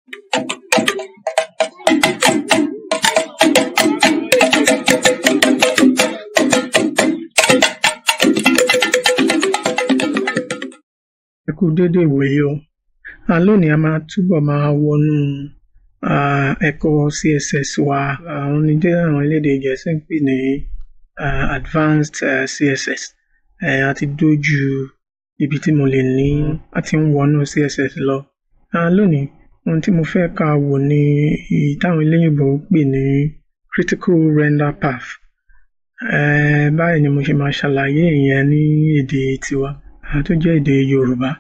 Ẹ kú dédé ìwòyí o. Lónìí a máa túbọ̀ máa wọnú ẹ̀kọ́ CSS wa. Àwọn ní jẹ́ àwọn elédè Gẹ̀ẹ́sì ń pè ní Advanced CSS. A ti dójú ibi tí mo lè ní a ti ń wọnú CSS lọ. Lónìí, ohun tí mo fẹ́ ká wò ni èyí táwọn eléyìnbó ń pè ní Critical Render Path. Báyìí ni mo ṣe máa ṣàlàyé ìyẹn ní èdè tiwa tó jẹ́ èdè Yorùbá.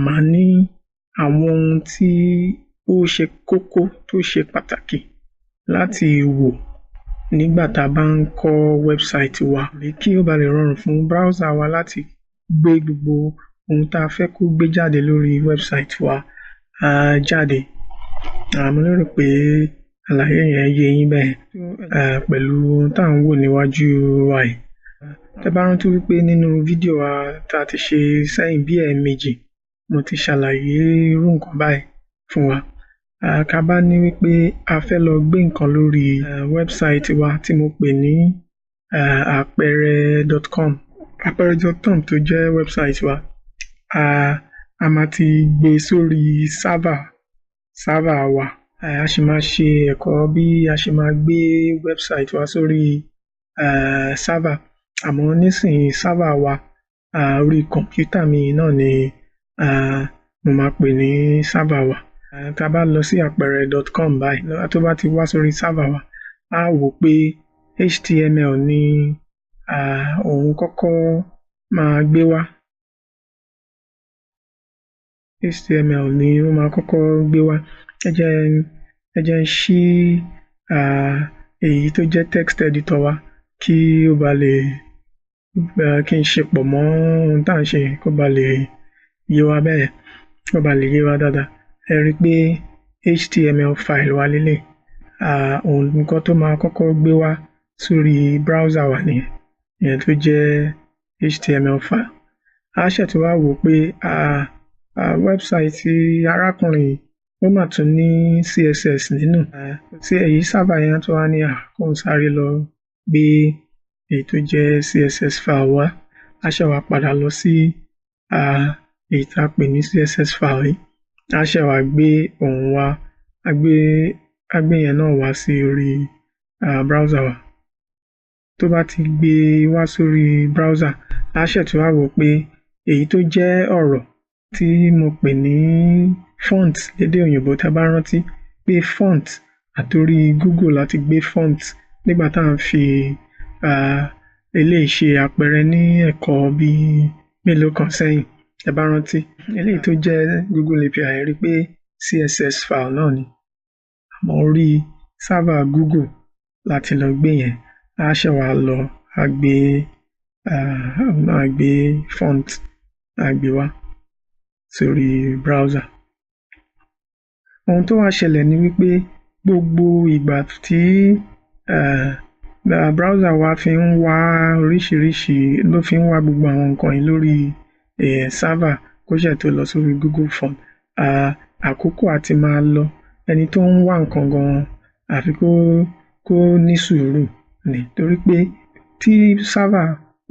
Màá ní àwọn ohun tí ó ṣe kókó tó ṣe pàtàkì láti wò nígbà tá a bá ń kọ́ website wa kí ó ba lè rọrùn fún browser wa láti gbé gbogbo ohun tá a fẹ́ kó gbé jáde lórí website wa jáde. Mo lérò pé àlàyé yẹn yé yín bẹ́ẹ̀ pẹ̀lú ohun tá à ń wò níwájú wa yìí. Tẹ́ bá rántí wípé nínú fídíò wa tá a ti ṣe sẹ́yìn bí ẹ̀ẹ̀mejì, mo ti ṣàlàyé irú nǹkan báyìí fún wa. Ká bá ní wípé a fẹ́ lọ gbé nǹkan lórí website wa tí mo pè ní àpẹẹrẹ.com, àpẹẹrẹ.com tó jẹ́ website wa. A máa ti gbé sórí server wa. A sì máa ṣe ẹ̀kọ́ bí a ṣe máa gbé website wa sórí server. Àmọ́ nísìnyí server wa orí kọ̀ǹpútà mi náà ni mo máa pè ní server wa. Tá a bá lọ sí àpẹẹrẹ.com báyìí, tó bá ti wá sórí server wa, á wò pé HTML ni òun kọ́kọ́ máa gbé wá. HTML ni ó máa kọ́kọ́ gbé wá. Ẹ jẹ́ n ṣí èyí tó jẹ́ text editor wa kí ó ba lè kí n ṣe pọ̀ mọ́ ohun tá à ń ṣe kó ba lè yé wa bẹ́ẹ̀, kó ba lè yé wa dáadáa. Ẹ rí i pé HTML file wa lélẹ̀. Ohun nǹkan tó máa kọ́kọ́ gbé wá sórí browser wa nìyẹn, ìyẹn tó jẹ́ HTML file. A ṣẹ̀ tún wá wò pé website arákùnrin yìí ó mà tún ní CSS nínú. Tí èyí server yẹn tó wá ní kóun sáré lọ gbé èyí tó jẹ́ CSS file wá. A ṣẹ̀ wá padà lọ sí èyí tá a pè ní CSS file yìí. A ṣẹ̀ wá gbé òun wá, a gbé yẹn náà wá sí orí browser wa. Tó bá ti gbé wá sórí browser, a ṣẹ̀ tún wá wò pé èyí tó jẹ́ ọ̀rọ̀ tí mo pè ní font lédè òyìnbó, tá a bá rántí pé font àtorí Google láti gbé font nígbà tá à ń fi eléyìí ṣe àpẹẹrẹ ní ẹ̀kọ́ bí mélòó kan sẹ́yìn. Tẹ́ bá rántí, eléyìí tó jẹ́ Google API rí pé CSS file náà ni. Àmọ́ orí server Google láti lọ gbé yẹn. A ṣẹ̀ wá lọ, a gbé font, a gbé wá sórí browser. Ohun tó wá ṣẹlẹ̀ ni wípé gbogbo ìgbà tí browser wa fi ń wá oríṣiríṣi ló fi ń wá gbogbo àwọn nǹkan yìí lórí server kó ṣẹ̀ tó lọ sórí Google Form. Àkókò àti máa lọ, ẹni tó ń wá nǹkan gan-an àfi kó ní sùúrù ni, torí pé tí server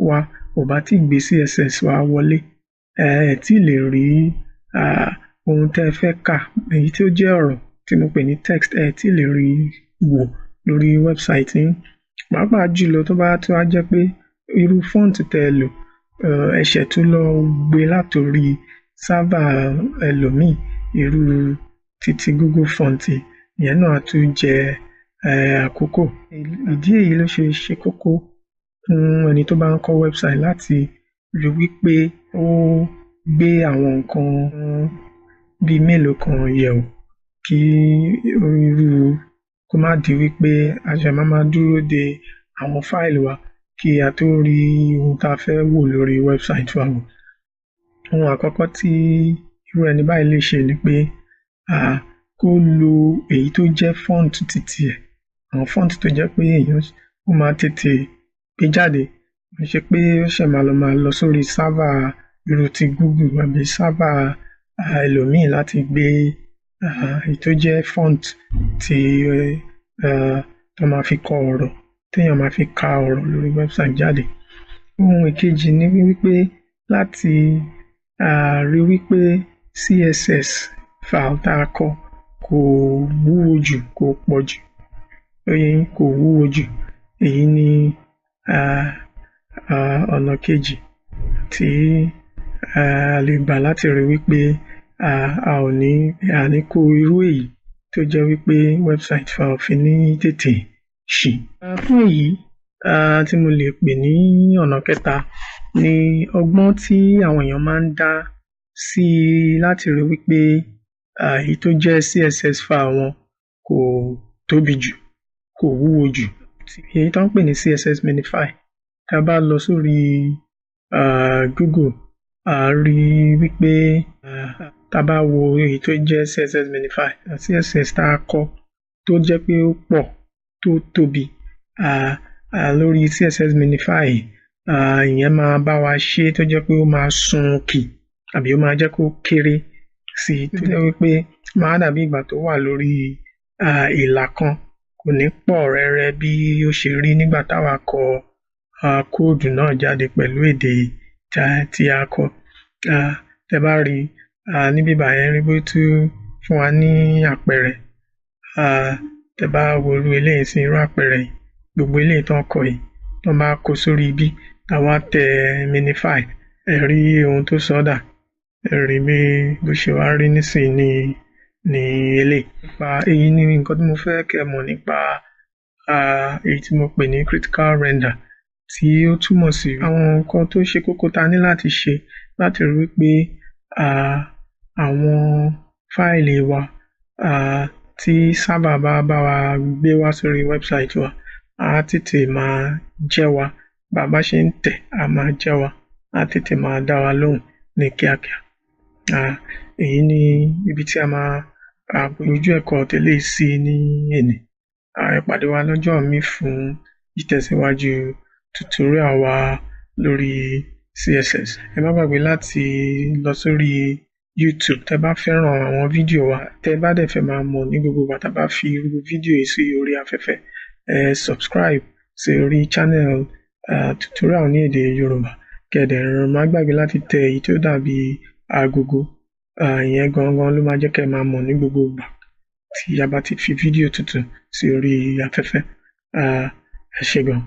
wa ò bá tí gbé CSS wa wọlé, ẹ tí lè rí ohun tẹ́ ẹ fẹ́ kà, èyí tó jẹ́ ọ̀rọ̀ tí mo pè ní text, ẹ tí lè rí wò lórí website yín. Pàápàá jùlọ tó bá tún wá jẹ́ pé irú font tẹ́ ẹ lò, ẹ ṣẹ̀ tún lọ gbé látorí server ẹlòmíì, irú títí Google Font, ìyẹn náà á tún jẹ àkókò. Ìdí èyí ló ṣe ṣe kókó fún ẹni tó bá ń kọ́ website láti rí wípé ó gbé àwọn nǹkan bí mélòó kan yẹ̀wò kí irú kó má di wípé a ṣẹ̀ máa máa dúró de àwọn fáìlì wa kí a tó rí ohun tá a fẹ́ wò lórí website wa wò. Ohun àkọ́kọ́ tí irú ẹni báyìí lè ṣe ni pé kó lo èyí tó jẹ́ font titi ẹ̀. Àwọn font tó jẹ́ pé èèyàn ó máa tètè gbé jáde. Kò ṣe pé ó ṣẹ̀ máa lọ sórí server irú ti Google àbí server ẹlòmíì láti gbé Èyí tó jẹ́ font tí tó máa fi kọ ọ̀rọ̀, téèyàn máa fi ka ọ̀rọ̀ lórí website jáde. Ohun ìkejì ni wípé láti rí wípé CSS file tá a kọ kò wúwo jù, kò pọ̀ jù. Ó yé yín, kò wúwo jù. Èyí ni ọ̀nà kejì tí a lè gbà láti rí wípé a ò ní a ní kó irú èyí tó jẹ́ wípé website wa ò fi ní tètè ṣí. Fún èyí tí mo lè pè ní ọ̀nà kẹta ni ọgbọ́n tí àwọn èèyàn máa ń dá sí láti rí wípé èyí tó jẹ́ CSS file wọn kò tóbi jù, kò wúwo jù. Èyí tó ń pè ní CSS minify. Tá a bá lọ sórí Google, a rí wípé tá a bá wo èyí tó jẹ́ CSS minify, CSS tá a kọ tó jẹ́ pé ó pọ̀, tó tóbi, lórí CSS minify, ìyẹn máa bá wa ṣe tó jẹ́ pé ó máa sun kì àbí ó máa jẹ́ kó kéré sí i, tó jẹ́ wípé máa dàbí ìgbà tó wà lórí ìlà kan, kò ní pọ̀ rẹ́rẹ́ bí ó ṣe rí nígbà táwa kọ kóòdù náà jáde pẹ̀lú èdè tí a kọ. Tẹ́ bá rí níbí báyìí, ẹ rí bó tún fún wa ní àpẹẹrẹ. Tẹ́ bá wo irú eléyìí sí irú àpẹẹrẹ yìí, gbogbo eléyìí tán kọ yìí, tán bá kó sórí ibí, tá wá tẹ minify, ẹ rí ohun tó sọ dà. Ẹ rí bí bó ṣe wá rí nísìnyí ní eléyìí. Nípa èyí ni nǹkan tí mo fẹ́ kẹ́ mọ̀ nípa èyí tí mo pè ní critical render, tí ó túmọ̀ sí àwọn nǹkan tó ṣe kókó tá ní láti ṣe láti rí wípé àwọn fáìlì wa tí server bá bá wa gbé wá sórí website wa, á tètè máa jẹ́ wa. Bá a bá ṣe ń tẹ̀, á máa jẹ́ wa, á tètè máa dá wa lóhùn ní kíákíá. Èyí ni ibi tí a máa ojú ẹ̀kọ́ tẹ́lẹ̀ sí ní èní. Ẹ pàdé wa lọ́jọ́ míì fún ìtẹ̀síwájú tutorial wa lórí CSS. Ẹ má gbàgbé láti lọ sórí YouTube tẹ́ bá fẹ́ràn àwọn fídíò wa, tẹ́ bá dẹ̀ fẹ́ máa mọ̀ ní gbogbo ìgbà tá bá fi irú fídíò yìí sí orí afẹ́fẹ́. Ẹ subscribe sí orí channel tutorial ní èdè Yorùbá. Kẹ́ dẹ̀ má gbàgbé láti tẹ èyí tó dàbí agogo. Ìyẹn gangan ló máa jẹ́ kẹ́ máa mọ̀ ní gbogbo ìgbà tí a bá ti fi fídíò tuntun sí orí afẹ́fẹ́. Ẹ ṣé gan.